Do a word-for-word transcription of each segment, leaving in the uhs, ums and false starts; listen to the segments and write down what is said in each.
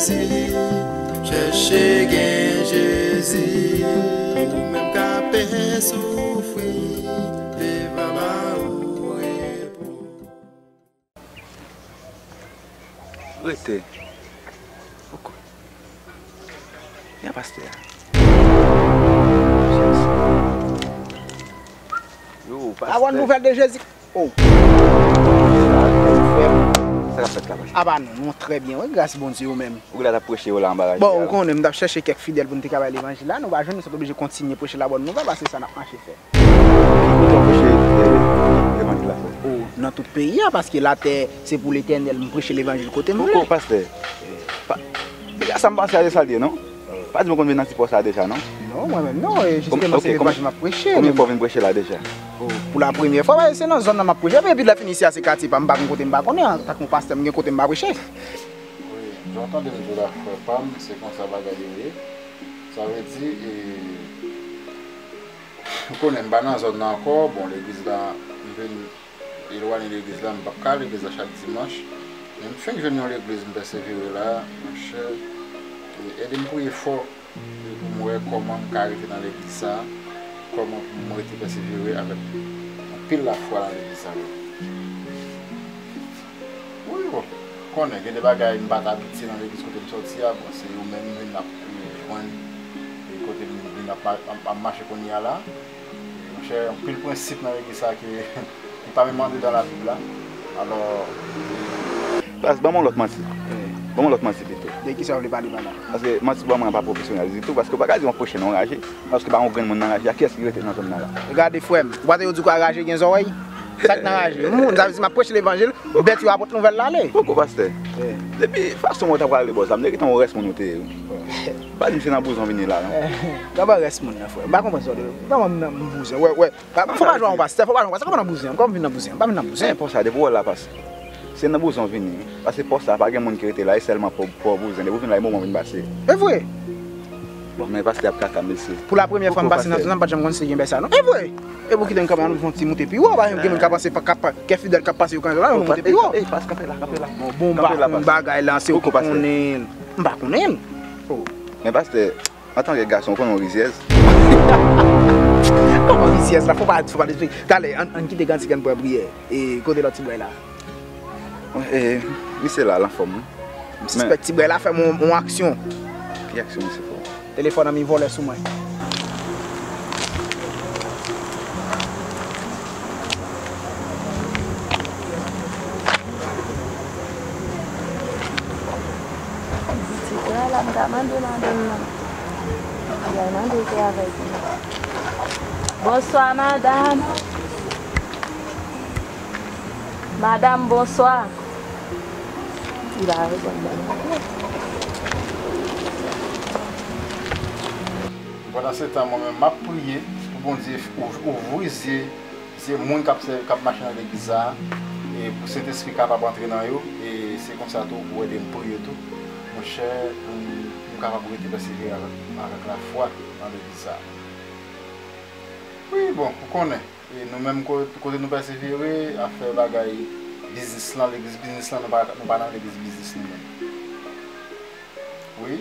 Chèche gen Jezi, ou menm k ap soufri, li va ba ou repo. Rete. Poko. Yan pastè a. Yo, pastè. Avoir une nouvelle de Jésus. Oh. Sa k ap fèt la, pastè? Aba non, nou trè byen, wi, gras Bondye, ou menm. Ou la t ap preche yo la anba raje a. Bon, ou konnen, m t ap chèche kèk fidèl pou n te ka bay levanjil la, nou pa jwenn, nou sot oblije kontinye preche la bòn nouvèl, paske sa n ap mache fè. Ki kote w preche, eh, levanjil la, frè? Oh, nan tout peyi a, paske latè se pou Letènèl, m preche levanjil kote m vle. Poko, pastè. Pa, deja sa m panse a se sa l ye, non? Pa di m ou konn vin nan ti pòs la deja, non? Non, mwen menm non, e jistèman se levanjil m ap preche. Konbyen fwa w vin preche la deja? Oh, pou la premyè fwa, se nan zòn nan m ap preche. Epi lè fini isi a se katye pa m, m pa gen kote m pa konnen, antanke yon pastè, m gen kote m pa preche. Wi, jan w tande m di w la, frè pa m, se konsa bagay yo ye. Sa vle di, e, ou konnen m pa nan zòn nan ankò, bon, legliz la, m vin elwanye legliz la, m p ap ka al legliz la chak dimanch. Men m fenk jwenn yon legliz m pèsevere la, monchè, e, ede m priye fò, e, pou m wè kòman m ka rete nan legliz sa, kòman pou m rete pèsevere avèk anpil lafwa nan legliz sa. Wi, bon, konnen gen de bagay m pa t abitye nan legliz kote m sòti a, bon, se yo menm m vin ap, e, jwenn, e, kote m vin ap ma-, ap, ap mache kounye a la. Monchè, anpil prensip nan legliz sa ke li pa menm andedan Labib la. Alò, pas, ban m yon lòt manti. Ban m yon lòt manti pito. De kisa w vle pale, papa? Paske manti w ban mwen an pa pwofesyonèl ditou, paske w pa ka di m w ap preche nan yon raje, paske pa yon grenn moun nan raje a, kiyès ki rete nan zòn nan la? Gade, frè m, ou pa tande yo di kwa raje gen zòrèy? Sa k nan raje? Moun, sa vle di m ap preche levanjil, bèt yo ap pot nouvèl la ale. Poko, pastè. Depi fason mwen ta prale bòz la, m te gentan wè rès moun ou te ye, wi. Pa di m se nan bouzon w vini la, non. Kòman rès moun nan, frè? M pa konprann sa w di. Kòman m nan bouzon? Wè, wè. Fò pa jwe an pastè, fò pa jwe an pastè. Kòman nan bouzon? Kòman vin nan bouzon? M pa vin nan bouzon. Men pòs la, depi w wè l la, pastè. Se nan bouzon w vini. Paske pòs la, pa gen moun ki rete la, e sèlman pòv, pòv bouzon. Depi w vin la, e moman w vin pase. E vre? Bon, men pastè ap kaka, mesye. Pou la premyè fwa m pase nan zòn nan, m pa t janm konn si gen bèy sa, non. E vre? E pou kite m kanpe, ann fè yon ti moute pi wo. Pa gen moun k ap pase, k ap, kè fidèl k ap pase yo kanpe la, nou moute pi wo. Bon, bon, m pa konn bagay la, se ou ki konnen l. M pa konnen l. Men pastè, antanke gason, ou konnen w rizyèz. Kòman rizyèz la? Fò pa, fò pa despekte. Talè, ann, ann kite kantik, ann pran priyè. E kote lòt ti bwè la? E, misye la, l anfòm, wi. M sispèk ti bwè la fè m yon, yon aksyon. Ki aksyon misye fè w? Telefòn an mi vòlè sou mwen. Ti frè la, m ta mande madanm nan. M ta mande te avèk li. Bonswa, madanm. Madanm, bonswa. Li pa reponn mwen. Pandan se tan, mwen menm, m ap priye pou Bondye ouv-, ouvri zye, zye moun k ap sè-, k ap mache nan legliz sa a, e pou Sentespri kapab antre nan yo, e se konsa tou, ou ede m priye tou. Monchè, pou m, pou m kapab rete pèsevere avèk, avèk lafwa nan legliz sa a. Wi, bon, ou konnen. E nou menm ko-, kote nou pèsevere, afè bagay biznis lan, legliz biznis lan, nou pa, nou pa nan legliz biznis nou menm. Wi.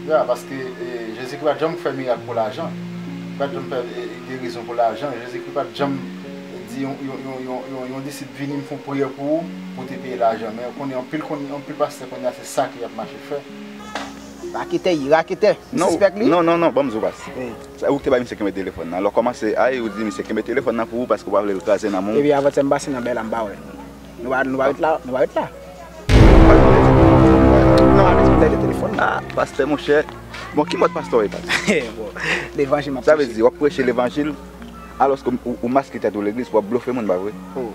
Ya, paske, e, Jezikri pa t janm fè mirak pou lajan. Li pa t janm fè, e, e, gerizon pou lajan. Jezikri pa t janm, e, di yon, yon, yon, yon, yon, yon disip vini m fè yon priyè pou ou, pou te peye lajan. Men konnen anpil, konnen anpil pastè konnen se sa ke y ap mache fè. Raketè, raketè. M sispèk li. Non, non, non, ban m di w, pas. Sa, ou ki te bay misye kenbe telefòn nan. Lè w kòmanse, ay, ou di misye kenbe telefòn nan pou ou paske w pa vle l kraze nan men w. Epi avantyè m pase nan bèy la, m pa wè l. Nou pa, nou pa ret la, nou pa ret la. Non, pa bezwen tande telefòn nan. Ah, pastè, monchè. Bon, ki mòd pastè w ye, pastè? Bon, levanjil m ap preche. Sa vle di, w ap preche levanjil, alòske ou, ou maske tèt ou legliz pou w ap blofe moun, pa vre? Oh.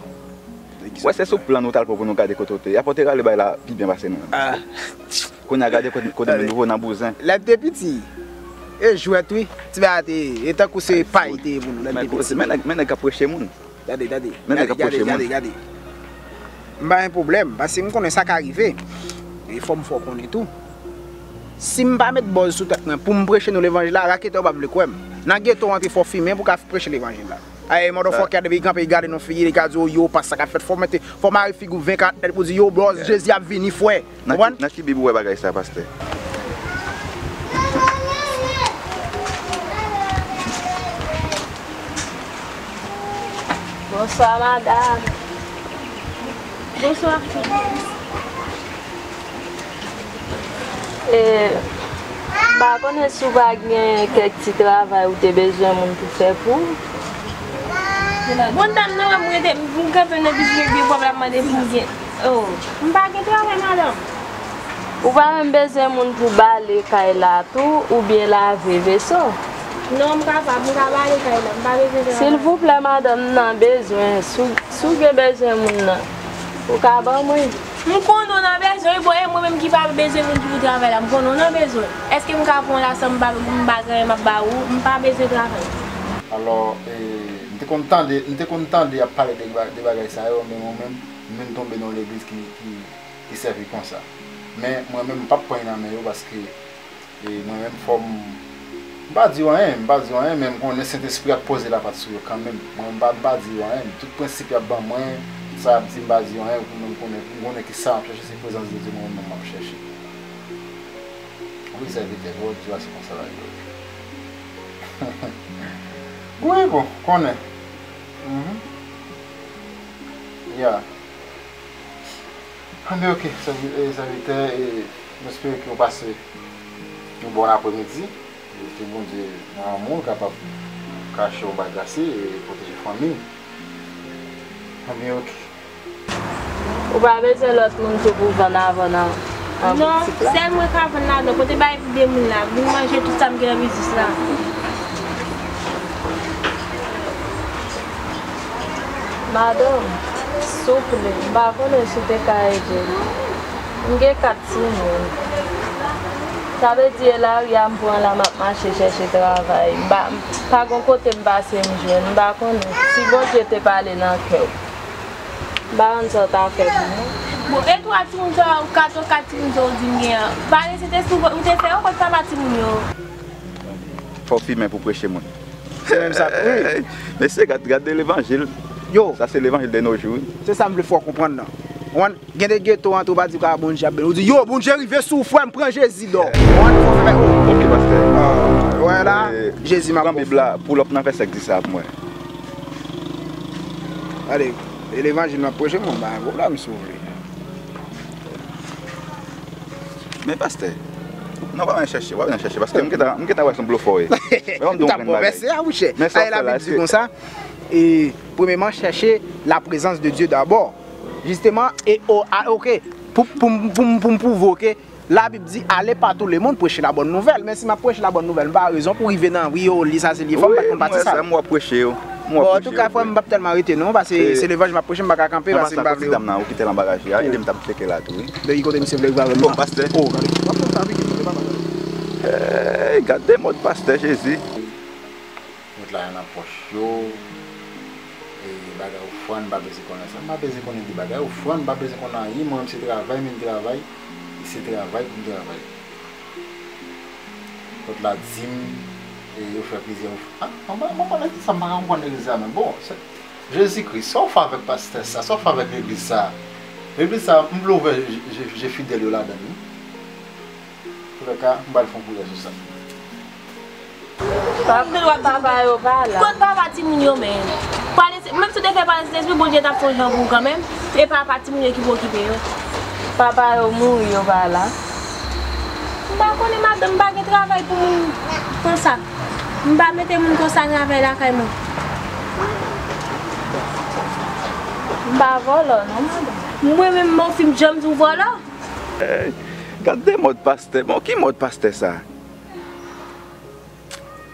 Wè, se sou plan nou t al pran pou nou gade kote w te ye. Apre w te rale bay la pi byen pase nou menm. Ah. Kounye a gade kote, kote nou nouvo nan bouzen. Lè m te piti, e jwèt wi. Ti bagay te, e tankou se pay te ye pou nou lè m te piti. Men nèg, men nèg k ap preche moun. Gade, gade. Men nèg k ap preche moun. Gade, gade, gade. M pa gen pwoblèm, paske m konnen sa ka rive. E fò m fè w konnen tou. Si m pa met bòz sou tèt mwen pou m preche nou levanjil la, raketè yo p ap vle kwè m. Nan geto antre fò fimen pou ka preche levanjil la. Ay, motherfucker, depi li kanpe, li gade nou figi, li ka di w, yo, pa sa k ap fèt, fò mete, fò mare figi w venkat nèt pou di, yo, bro, Jezi ap vini, frè. Nan ki, nan ki Bib ou wè bagay sa, pastè? Bonswa, madanm. Bonswa, frè. E, m pa konnen si w pa gen kèk ti travay ou te bezwen moun pou fè pou ou. Bon, dam nan, m rete, m kanpe nan pis vye pòp la, m mande pou m gen. Oh, m pa gen travay, madanm. Ou pa menm bezwen moun pou bale kay la tou, oubyen lave veso? Non, m kapab, m ka bale kay la, m pa bezwen travay. Silvouplè, madanm, m nan bezwen. Si w, si w gen bezwen moun nan, ou ka ban mwen? M konnen w nan bezwen, wi, bon, e mwen menm ki pa bezwen moun ki pou travay la, m konnen w nan bezwen. Èske m ka pran w la san m pa, m pa gen anyen m ap ba ou? M pa bezwen travay. Alò, e, m te konn tande, m te konn tande y ap pale de, de bagay sa yo, men mwen menm, m vin tonbe nan yon legliz ki, ki, ki sèvi konsa. Men mwen menm, m p ap pran nan men yo paske E mwen menm fò m, m pa di w anyen, m pa di w anyen, men m konnen Sentespri ap poze lapat sou yo kanmenm. Mwen m pa, m pa di w anyen, tout prensip y ap ban mwen, sa y ap di m pa di w anyen, pou mwen m konnen, m konnen ki sa m ap chèche, se prezans de Dye mwen menm m ap chèche. Wi, sèvitè, fò w di w a se konsa bagay yo ye. Wi, bon, konnen. Mhm. Ya. Anben, ok, sèvi-, e, sèvitè, e, m espere ke w pase yon bon apremidi, e ke Bondye nan lanmou l kapab kache w bay gras li e pwoteje fanmi w. Anben, ok. Ou pa bezwen lòt moun tou pou vann avè w nan, nan boutik la? Non, sèl mwen ka vann ladan. Kote bay pou de moun la? Vin manje tout sa m gen nan biznis la. Madanm, souple, m pa konnen si w te ka ede m. M gen kat timoun. Sa vle di e lari a m pran la, m ap mache chèche travay. M pa, m pa gon kote m pase m jwenn. M pa konnen si Bondye te pale nan kè w. M pa konn sa w ta fè pou mwen. Bon, e twa timoun sa yo, kat, kat timoun sa yo di m gen an? Pale Sentespri, ou te fè yo kot papa timoun yo? Fò w fimen pou preche moun. Se menm sa tou, wi. Mesye, gad, gade levanjil. Yo. Sa se levanjil de nos jours, wi. Se sa m vle fè w konprann nan. Ou konprann? Gen de geto antre, ou pa di ka Bondye ap beni. Ou di, yo, Bondye rive sou ou, frè m, pran Jezi dò. Ou konprann? Fò w fè. Ok, pastè. Wè la, Jezi m ap pran Bib la, pull up nan vèsè k di sa pou mwen. Gade, e levanjil m ap preche, mwen, m pa gen pwoblèm, si w vle. Men pastè, non, w ap al chèche, w ap al chèche, paske m gentan, m gentan wè se yon blofè w ye. Ou t ap pwofese a, mouche. Men sa w fè la, Labib di konsa, e, premyèman, chèche la prezans de Dye dabò. Jisteman, e, o, a, ok, pou, pou, pou, pou m pwouve w ke Labib di, allez par tout le monde, prêcher la bonne nouvelle. Men si m ap preche la bonn nouvèl, m pa gen rezon pou rive nan, wi, yo, li sa, se li, fò m pa t konn pati sa. Mwen, m w ap preche yo. Bon, antouka, frè m, m p ap tèlman rete non, paske se levanjil m ap preche, m pa ka kanpe, paske m pa vle. Ti dam nan, ou kite l an bagaj li a, ede m t ap tcheke la tou, wi. Lè li kote misye vle rive avè m. Bon, pastè. Oh, gade. W ap fè sa pike, pastè, pa bagay. Hey, gade mòd pastè, Jezi. Wout la nan pòch yo, e, bagay ofrann, m pa bezwen konnen sa. M pa bezwen konnen de bagay ofrann, m pa bezwen konnen anyen. Mwen menm se travay, m vin travay, e se travay pou m travay. Kot la dim, e yo fè plizyè ofrann. Ah, mwen pa, mwen pa nan sa, m pa ka konprann legliz la, men bon, se Jezikri, sa w fè avèk pastè sa, sa w fè avèk legliz sa? Legliz sa, m vle w wè je, je, je fidèl yo ladan l, wi. Antoulèka, m pral fè yon priyè sou sa. Pap-, papa yo pa la. Kot papa timoun yo, men? Pale, menm si w te fè pale Sentespri, Bondye t ap fè yon jan pou ou kanmenm. E papa timoun yo ki pou okipe yo. Papa yo mouri, yo pa la. M pa konnen, madanm, m pa gen travay pou moun konsa. M pa mete moun konsa travay lakay mwen. M pa vòlò, non, madanm. Mwen menm, m fin janm di w vòlò? Hey, gade mòd pastè. Bon, ki mòd pastè sa?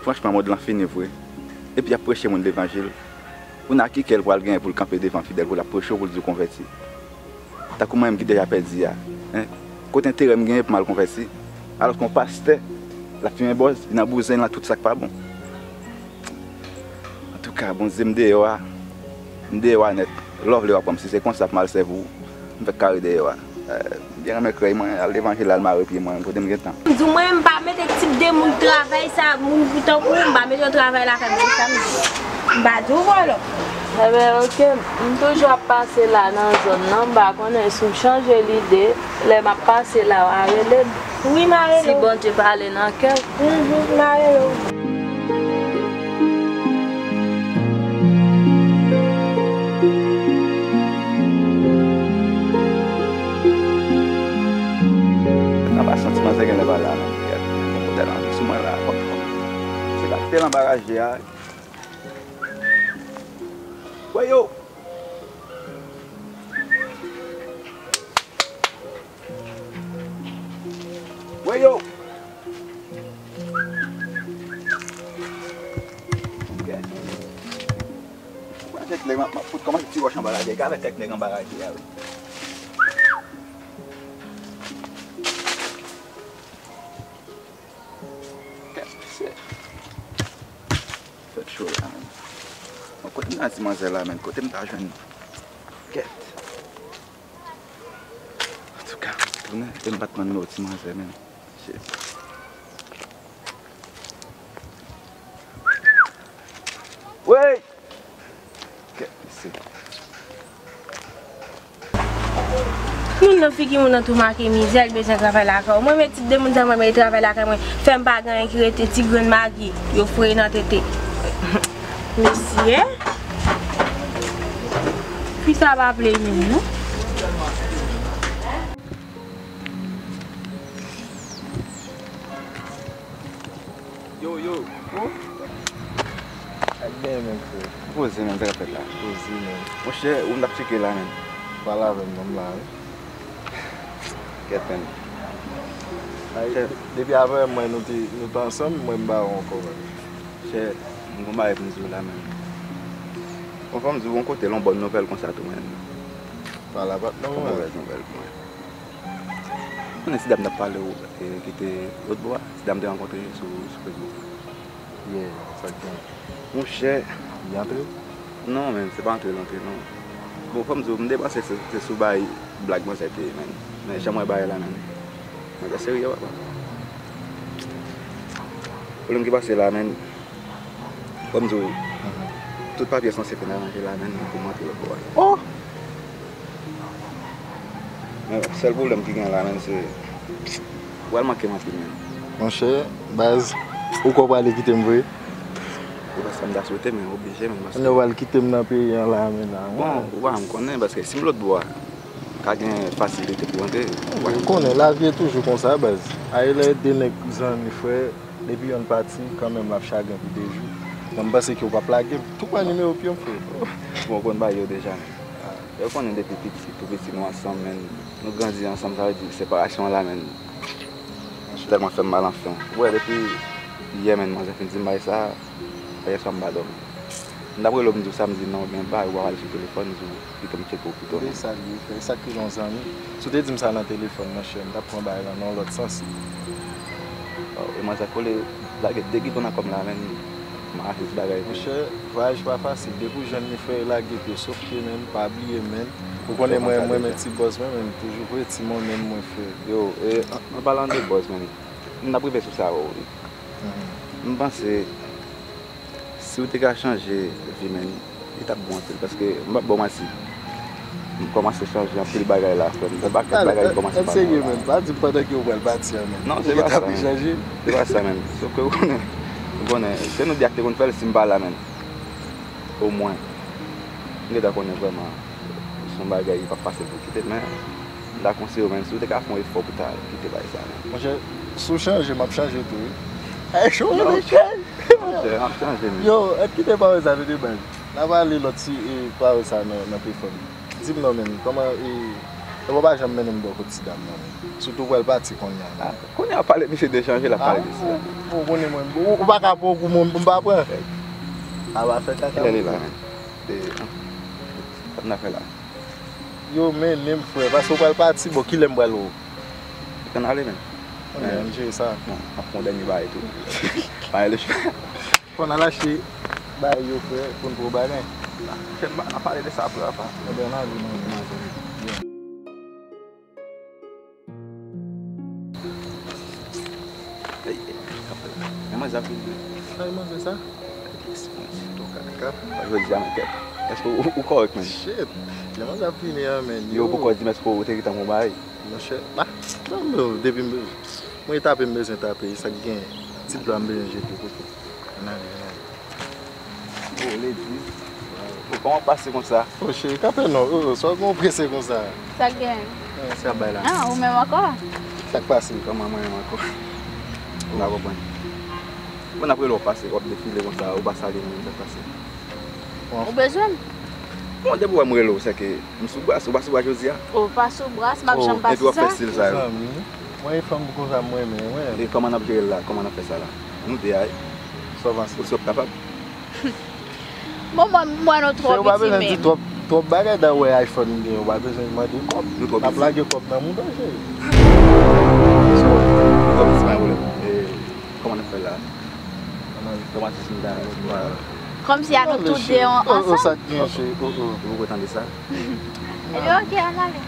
Franchman, mòd lan fini vre. Epi y ap preche moun levanjil. Kounye a ki kè l pral genyen pou l kanpe devan fidèl, pou l ap preche w, pou l di w konvèti? Tankou mwen menm ki deja pèdi a, en? Kote enterè m genyen pou m al konvèti? Alòske yon pastè, l ap fimen bòz, li nan bouzen, li nan tout sa k pa bon. Antouka, Bondye, m deyò a. M deyò a nèt. Lè w vle w ap pran m. Si se konsa pou m al sèvi w, m fèk kare dèyè w a. Eh, m byen renmen krèy mwen, al devan Angela, al mare pye mwen, kote m gentan. M di w, mwen, m pa mete tip de moun travay sa, moun pou tankou w, m pa mete yo travay lakay mwen, se sa m di. M pa di w vòlò. Enben, oke, m toujou ap pase la nan zòn nan, m pa konnen si w chanje lide, lè m ap pase la, w a rele m. Wi, m a rele w. Si Bondye pale nan kè w. Mhm, m a rele w. Nan pa santi manzè genlè pa la, non. Gad, gen modèl anvi sou mwen la, fòk, fòk. Se la tèl anbaraje a. Wè yo! Wè yo! Gade. Mwen avèk nèg, m ap, m ap fout kòmanse ti wòch anba lagè, gade avèk nèg anba lagè a, wi. Kèt, mesye. Fèt cho la, menn. Bon, kote m ta di manzè la, menn? Kote m ta jwenn? Kèt. Antouka, m tounen e m pa t pran nimewo ti manzè, menn. Shit. Wey! Kèt, mesye. Moun nan figi moun nan tou make mizè, li bezwen travay lakay w. Mwen menm tip de moun sa mwen mete travay lakay mwen, fè m pa gen anyen ki rete, ti grenn magi, yo fouye nan tete. Mesye, fi sa pa play menm non. Yo, yo. Ak byen menm frè. Poze menm, sa k ap fèt la? Poze menm. Monchè, ou m t ap tcheke la menm. Pale avè m non, m la wi. Kèt menm. Ay, depi avè m, mwen, nou te, nou te ansanm, mwen m ba w ankò menm. Monchè, m gon bagay pou m di w la menm. Bon, fò m di w yon kote, yon bòn nouvèl konsa tou menm. Pale avè m non, mwen. Move nouvèl pou mwen. Ou konnen ti dam n ap pale w, e, ki te lòt bò a, ti dam te rankontre sou, sou Facebook. Yeah, sa k gen? Monchè. Li antre? Non, menn, se pa antre l antre, non. Bon, fò m di w, m te panse se, se sou bay blag manzè te ye, menn. Men jan m wè bagay la, menn. Manzè serye, papa. Pwoblèm ki pase la, menn. Fò m di w, tout papye sanse fin aranje la, menn, pou m antre lòt bò a. Oh! Men sèl pwoblèm ki gen la, menn, se, ou pral manke m anpil, menn. Monchè, baz, ou kwè w prale kite m vre? Se pa sa m ta swete, men oblije, menn, paske. Kounye a w pral kite m nan peyi an la, menn, a. Bon, ou pa janm konnen, paske si m lòt bò a, ka gen fasilite pou antre. Ou konnen, lavi e toujou konsa, baz. Ay lè de nèg zanmi, frè, depi yonn pati, kanmenm l ap chagren pou de jou. Men m panse ke w p ap lage m. Tou pran nimewo pye m, frè. Bon, ou konn bagay yo deja, menn. Yo konnen depi piti, tou piti nou ansanm, menn. Nou grandi ansanm, sa vle di separasyon an la, menn. Tèlman fè m mal anfen. Ou wè, depi yè, menn, manzè fin di m bagay sa, yè swa m pa dòmi. M t ap rele w, m di w sa, m di non, gen bagay ou pa pale sou telefòn, m di w kite m tcheke w pito, menn. Se sa l ye, frè, e sa k rive yon zanmi. Si w te di m sa nan telefòn, monchè, m t ap pran bagay lan nan yon lòt sans. Oh, e manzè kole, lage de giton nan kò m la, menn. M a achte ti bagay tou. Monchè, vwayaj pa fasil. Depi w jwenn li, frè, lage pye, sofke, menn, pa bliye m, menn. Ou konnen mwen, mwen renmen ti bòz mwen, menn, toujou vre ti monnen mwen, frè. Yo, e, an, an palan de bòz, menn, m t ap rive sou sa, wi. M panse, si w te ka chanje vi, menn, li t ap bon anpil, paske m p ap ba w manti. M kòmanse chanje anpil bagay la, frè m. Gen anpil bagay ki kòmanse mal. Serye, menn. Pa di m pandan ke w pral pati a, menn. Non, se pa sa, menn. Se pa sa, menn. Sòf ke ou konnen, ou konnen, se nou de a ki te konn fè l si m pa la, menn. Omwen, m gentan konnen vrèman se yon bagay ki p ap fasil pou kite, men m ta konseye w, menn, si w te ka fè yon efò pou ta kite bagay sa, menn. Monchè, si w chanje, m ap chanje tou, wi. Ay, cho, monchè. Monchè, m ap chanje, menn. Yo, ann kite pawòl sa, nou de baz. N a pale lòt si, e, pawòl sa nan, nan telefòn. Di m non, menn, kòman, e, e w pa janm mennen m bò kot ti dam nan, menn. Sitou w pral pati kounye a, menn. Ah, kounye a w ap pale misye de chanje, l ap pale de sa. Ah, ou konnen mwen, ou, ou pa ka pran kou mwen, m pa pran. A va fè kaka. Kilè li la, menn? E, ah, sa n ap fè la? Yo, mennen m, frè, paske w pral pati, bon, kilè m pral wè w? Ou konn ale, menn. Ann jere sa. Bon, m ap fè yon dènye bagay tou. Bagay le chwa. Fò n al achte bagay yo, frè, pou n pran bagay. Chèf, n ap pale de sa apre, apa. Ebyen, n ale, non, non, non. Ay, manzè sa. Jodi a, men kèt. Èske ou, ou kòrèk, men? Shit. Jan manzè ap vini an, men. Yo, poko di m èske ou te gentan gon bagay? Monchè, ah, non, men, depi m, mwen tape m bezwen tape, sa k gen, ti dlo a m bezwen jete, koko. Ann ale, ann ale. Oh, lady. Oh, kòman w pase konsa? Oh, cheri, kanpe non. Oh, sa w gen w prese konsa? Sa k gen? Eh, sa bay la. Ah, ou menm ankò? Sa k pase? Kòman mwen menm ankò? Ou pa konprann. Mwen ap rele w pase, w ap defile konsa, ou pa salye mwen, sa k pase? Ou bezwen m? Bon, depi w wè m rele w, se ke m sou bras, ou pa sou bras jodi a? Ou pa sou bras, m ap janm pase sa. Epi w ap fè stil sa yo. Mwen e fanm konsa m renmen, mwen. E kòman n ap jere l la? Kòman n ap fè sa la? Nou de a, wi. Sa w panse? Ou si w ap kapab? Bon, mwen, mwen nou twò piti menm. Ou pa bezwen di twòp, twòp bagay, dan wè iPhone m gen, ou pa bezwen mande kòb. Nou twò piti. N ap lage kòb nan mouda, cheri. So, nou twò piti, pa pwoblèm. E, kòman n ap fè la? Kòman ti sou dan nou? Kòmsi a nou tou de ansanm. Oh, oh, sa k gen, cheri? Oh, oh. Ou poko tande sa? Ebyen, oke, ann ale.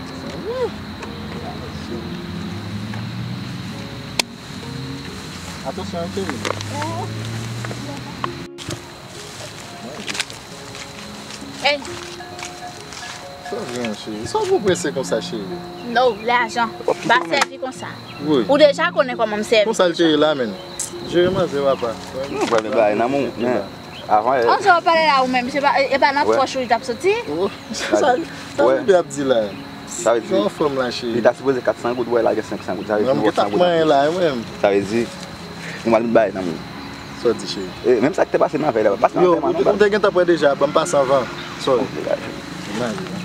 Atansyon, cheri. Ey. Sa gen, cheri? Sa w prese konsa, cheri? No, lajan. Pa sèvi konsa. Wi. Ou deja konnen kòman m sèvi. Konsa l te ye la, menn. Jere manzè, papa. Nou pral bay nan moun, men avan, eh. An sa w pale la ou menm, se pa, e pa nan pòch ou li t ap soti? Oh, sa, sa Bibi ap di la? Sa vle di, jan w anfòm la, cheri. Li ta sipoze kat san goud, wè, lage senk san goud. Sa vle di, nou wè san goud anplis. Sa vle di, nou pral bay nan moun. Sa w di, cheri? E, menm sa k te pase nan vèy la, pase nan vèy la, non, ou te gentan pran deja, ban m pase anvan. Sorry. Imagine.